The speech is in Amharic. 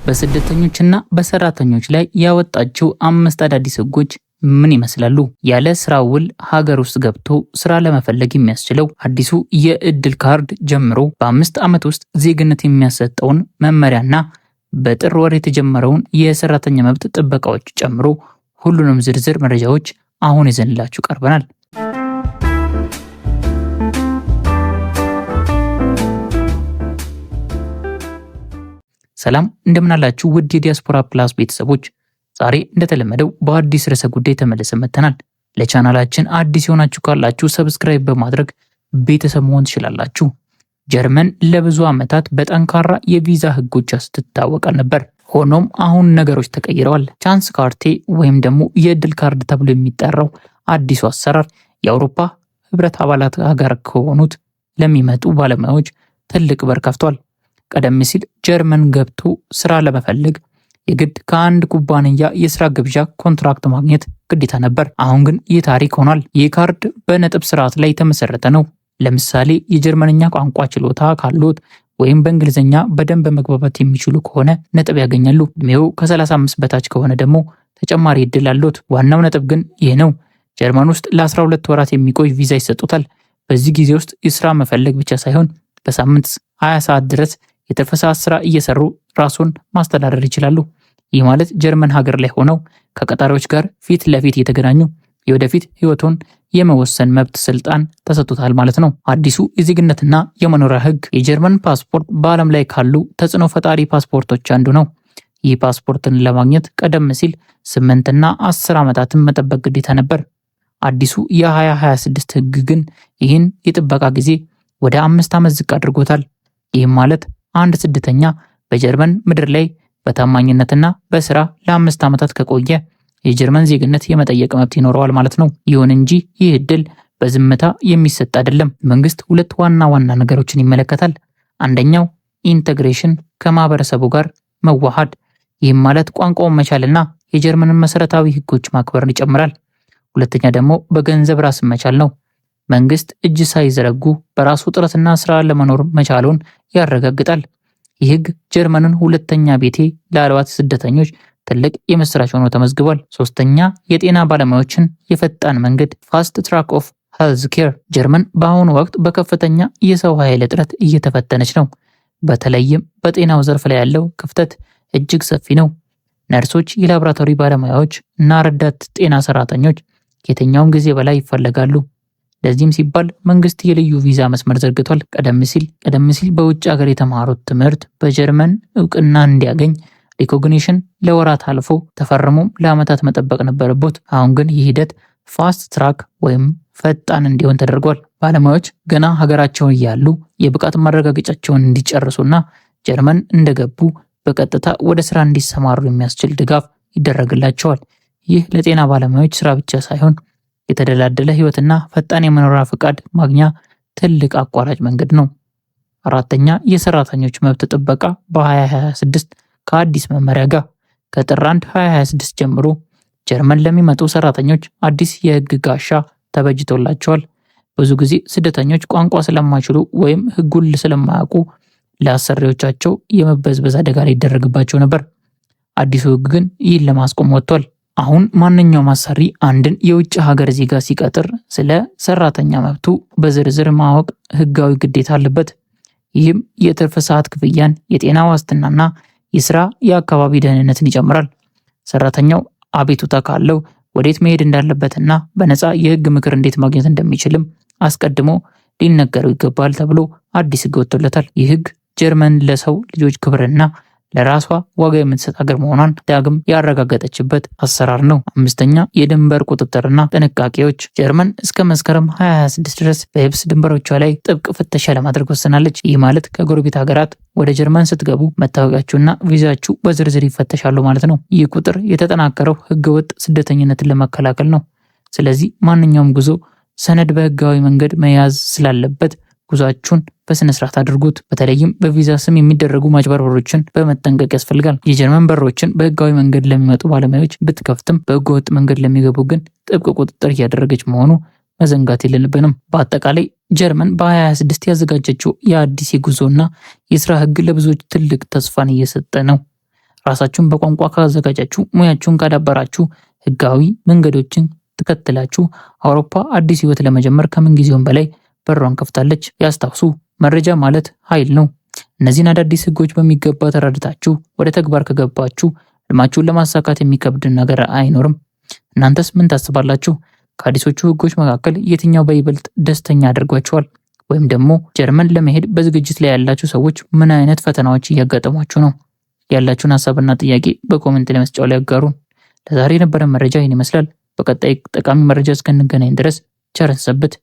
በስደተኞችና በሰራተኞች ላይ ያወጣቸው አምስት አዳዲስ ህጎች ምን ይመስላሉ? ያለ ስራ ውል ሀገር ውስጥ ገብቶ ስራ ለመፈለግ የሚያስችለው አዲሱ የእድል ካርድ ጀምሮ በ5 ዓመት ውስጥ ዜግነት የሚያሰጠውን መመሪያና በጥር ወር የተጀመረውን የሰራተኛ መብት ጥበቃዎች ጨምሮ ሁሉንም ዝርዝር መረጃዎች አሁን ይዘንላችሁ ቀርበናል። ሰላም፣ እንደምናላችሁ ውድ የዲያስፖራ ፕላስ ቤተሰቦች፣ ዛሬ እንደተለመደው በአዲስ ርዕሰ ጉዳይ ተመልሰን መጥተናል። ለቻናላችን አዲስ የሆናችሁ ካላችሁ subscribe በማድረግ ቤተሰብ መሆን ትችላላችሁ። ጀርመን ለብዙ ዓመታት በጠንካራ የቪዛ ህጎቿ ስትታወቅ ነበር። ሆኖም አሁን ነገሮች ተቀይረዋል። Chancenkarte ወይም ደግሞ የእድል ካርድ ተብሎ የሚጠራው አዲሱ አሰራር የአውሮፓ ህብረት አባላት ሀገር ከሆኑት ለሚመጡ ባለሙያዎች ትልቅ በር ከፍቷል። ቀደም ሲል ጀርመን ገብቶ ስራ ለመፈለግ የግድ ከአንድ ኩባንያ የስራ ግብዣ contract ማግኘት ግዴታ ነበር። አሁን ግን ይህ ታሪክ ሆኗል። ይህ ካርድ በነጥብ ስርዓት ላይ የተመሰረተ ነው። ለምሳሌ የጀርመንኛ ቋንቋ ችሎታ ካሎት ወይም በእንግሊዝኛ በደንብ መግባባት የሚችሉ ከሆነ ነጥብ ያገኛሉ። እድሜው ከ35 በታች ከሆነ ደግሞ ተጨማሪ እድል አሎት። ዋናው ነጥብ ግን ይህ ነው። ጀርመን ውስጥ ለ12 ወራት የሚቆይ ቪዛ ይሰጡታል። በዚህ ጊዜ ውስጥ የስራ መፈለግ ብቻ ሳይሆን በሳምንት 20 ሰዓት ድረስ የትርፍ ሰዓት ስራ እየሰሩ ራሱን ማስተዳደር ይችላሉ። ይህ ማለት ጀርመን ሀገር ላይ ሆነው ከቀጣሪዎች ጋር ፊት ለፊት እየተገናኙ የወደፊት ህይወቱን የመወሰን መብት ስልጣን ተሰጥቶታል ማለት ነው። አዲሱ የዜግነትና የመኖሪያ ህግ። የጀርመን ፓስፖርት በዓለም ላይ ካሉ ተጽዕኖ ፈጣሪ ፓስፖርቶች አንዱ ነው። ይህ ፓስፖርትን ለማግኘት ቀደም ሲል 8ና 10 ዓመታትን መጠበቅ ግዴታ ነበር። አዲሱ የ2026 ህግ ግን ይህን የጥበቃ ጊዜ ወደ 5 ዓመት ዝቅ አድርጎታል። ይህም ማለት አንድ ስደተኛ በጀርመን ምድር ላይ በታማኝነትና በስራ ለ5 ዓመታት ከቆየ የጀርመን ዜግነት የመጠየቅ መብት ይኖረዋል ማለት ነው። ይሁን እንጂ ይህ እድል በዝምታ የሚሰጥ አይደለም። መንግስት ሁለት ዋና ዋና ነገሮችን ይመለከታል። አንደኛው integration፣ ከማህበረሰቡ ጋር መዋሃድ። ይህም ማለት ቋንቋውን መቻልና የጀርመንን መሰረታዊ ህጎች ማክበርን ይጨምራል። ሁለተኛ ደግሞ በገንዘብ ራስን መቻል ነው። መንግስት እጅ ሳይዘረጉ በራሱ ጥረትና ስራ ለመኖር መቻሉን ያረጋግጣል። ይህ ህግ ጀርመንን ሁለተኛ ቤቴ ላሏት ስደተኞች ትልቅ የምስራች ሆኖ ተመዝግቧል። ሶስተኛ፣ የጤና ባለሙያዎችን የፈጣን መንገድ፣ fast track of health care። ጀርመን በአሁኑ ወቅት በከፍተኛ የሰው ኃይል እጥረት እየተፈተነች ነው። በተለይም በጤናው ዘርፍ ላይ ያለው ክፍተት እጅግ ሰፊ ነው። ነርሶች፣ የላቦራቶሪ ባለሙያዎች እና ረዳት ጤና ሰራተኞች ከየትኛውም ጊዜ በላይ ይፈለጋሉ። ለዚህም ሲባል መንግስት የልዩ ቪዛ መስመር ዘርግቷል። ቀደም ሲል በውጭ ሀገር የተማሩት ትምህርት በጀርመን እውቅና እንዲያገኝ recognition ለወራት አልፎ ተፈርሞም ለዓመታት መጠበቅ ነበረቦት። አሁን ግን ይህ ሂደት fast track ወይም ፈጣን እንዲሆን ተደርጓል። ባለሙያዎች ገና ሀገራቸውን እያሉ የብቃት ማረጋገጫቸውን እንዲጨርሱና ጀርመን እንደገቡ በቀጥታ ወደ ስራ እንዲሰማሩ የሚያስችል ድጋፍ ይደረግላቸዋል። ይህ ለጤና ባለሙያዎች ስራ ብቻ ሳይሆን የተደላደለ ህይወትና ፈጣን የመኖሪያ ፈቃድ ማግኛ ትልቅ አቋራጭ መንገድ ነው። አራተኛ፣ የሰራተኞች መብት ጥበቃ በ2026 ከአዲስ መመሪያ ጋር። ከጥር 1 2026 ጀምሮ ጀርመን ለሚመጡ ሰራተኞች አዲስ የህግ ጋሻ ተበጅቶላቸዋል። ብዙ ጊዜ ስደተኞች ቋንቋ ስለማይችሉ ወይም ህጉን ስለማያውቁ ለአሰሪዎቻቸው የመበዝበዝ አደጋ ላይ ይደረግባቸው ነበር። አዲሱ ህግ ግን ይህን ለማስቆም ወጥቷል። አሁን ማንኛውም አሰሪ አንድን የውጭ ሀገር ዜጋ ሲቀጥር ስለ ሰራተኛ መብቱ በዝርዝር ማወቅ ህጋዊ ግዴታ አለበት። ይህም የትርፍ ሰዓት ክፍያን፣ የጤና ዋስትናና የስራ የአካባቢ ደህንነትን ይጨምራል። ሰራተኛው አቤቱታ ካለው ወዴት መሄድ እንዳለበትና በነፃ የህግ ምክር እንዴት ማግኘት እንደሚችልም አስቀድሞ ሊነገረው ይገባል ተብሎ አዲስ ህግ ወጥቶለታል። ይህ ህግ ጀርመን ለሰው ልጆች ክብርና ለራሷ ዋጋ የምትሰጥ ሀገር መሆኗን ዳግም ያረጋገጠችበት አሰራር ነው። አምስተኛ፣ የድንበር ቁጥጥርና ጥንቃቄዎች። ጀርመን እስከ መስከረም 2026 ድረስ በየብስ ድንበሮቿ ላይ ጥብቅ ፍተሻ ለማድረግ ወስናለች። ይህ ማለት ከጎረቤት ሀገራት ወደ ጀርመን ስትገቡ መታወቂያችሁና ቪዛችሁ በዝርዝር ይፈተሻሉ ማለት ነው። ይህ ቁጥጥር የተጠናከረው ህገወጥ ስደተኝነትን ለመከላከል ነው። ስለዚህ ማንኛውም ጉዞ ሰነድ በህጋዊ መንገድ መያዝ ስላለበት ጉዟችሁን በስነ ስርዓት አድርጉት። በተለይም በቪዛ ስም የሚደረጉ ማጭበርበሮችን በመጠንቀቅ ያስፈልጋል። የጀርመን በሮችን በህጋዊ መንገድ ለሚመጡ ባለሙያዎች ብትከፍትም በህገወጥ መንገድ ለሚገቡ ግን ጥብቅ ቁጥጥር እያደረገች መሆኑ መዘንጋት የለብንም። በአጠቃላይ ጀርመን በ2026 ያዘጋጀችው የአዲስ የጉዞና የስራ ህግ ለብዙዎች ትልቅ ተስፋን እየሰጠ ነው። ራሳችሁን በቋንቋ ካዘጋጃችሁ፣ ሙያችሁን ካዳበራችሁ፣ ህጋዊ መንገዶችን ተከትላችሁ አውሮፓ አዲስ ህይወት ለመጀመር ከምንጊዜውም በላይ በሯን ከፍታለች። ያስታውሱ፣ መረጃ ማለት ኃይል ነው። እነዚህን አዳዲስ ህጎች በሚገባ ተረድታችሁ ወደ ተግባር ከገባችሁ ህልማችሁን ለማሳካት የሚከብድ ነገር አይኖርም። እናንተስ ምን ታስባላችሁ? ከአዲሶቹ ህጎች መካከል የትኛው በይበልጥ ደስተኛ አድርጓችኋል? ወይም ደግሞ ጀርመን ለመሄድ በዝግጅት ላይ ያላችሁ ሰዎች ምን አይነት ፈተናዎች እያጋጠሟችሁ ነው? ያላችሁን ሀሳብና ጥያቄ በ comment ላይ መስጫው ላይ ያጋሩን። ለዛሬ የነበረን መረጃ ይህን ይመስላል። በቀጣይ ጠቃሚ መረጃ እስክንገናኝ ድረስ ቸር እንሰንብት።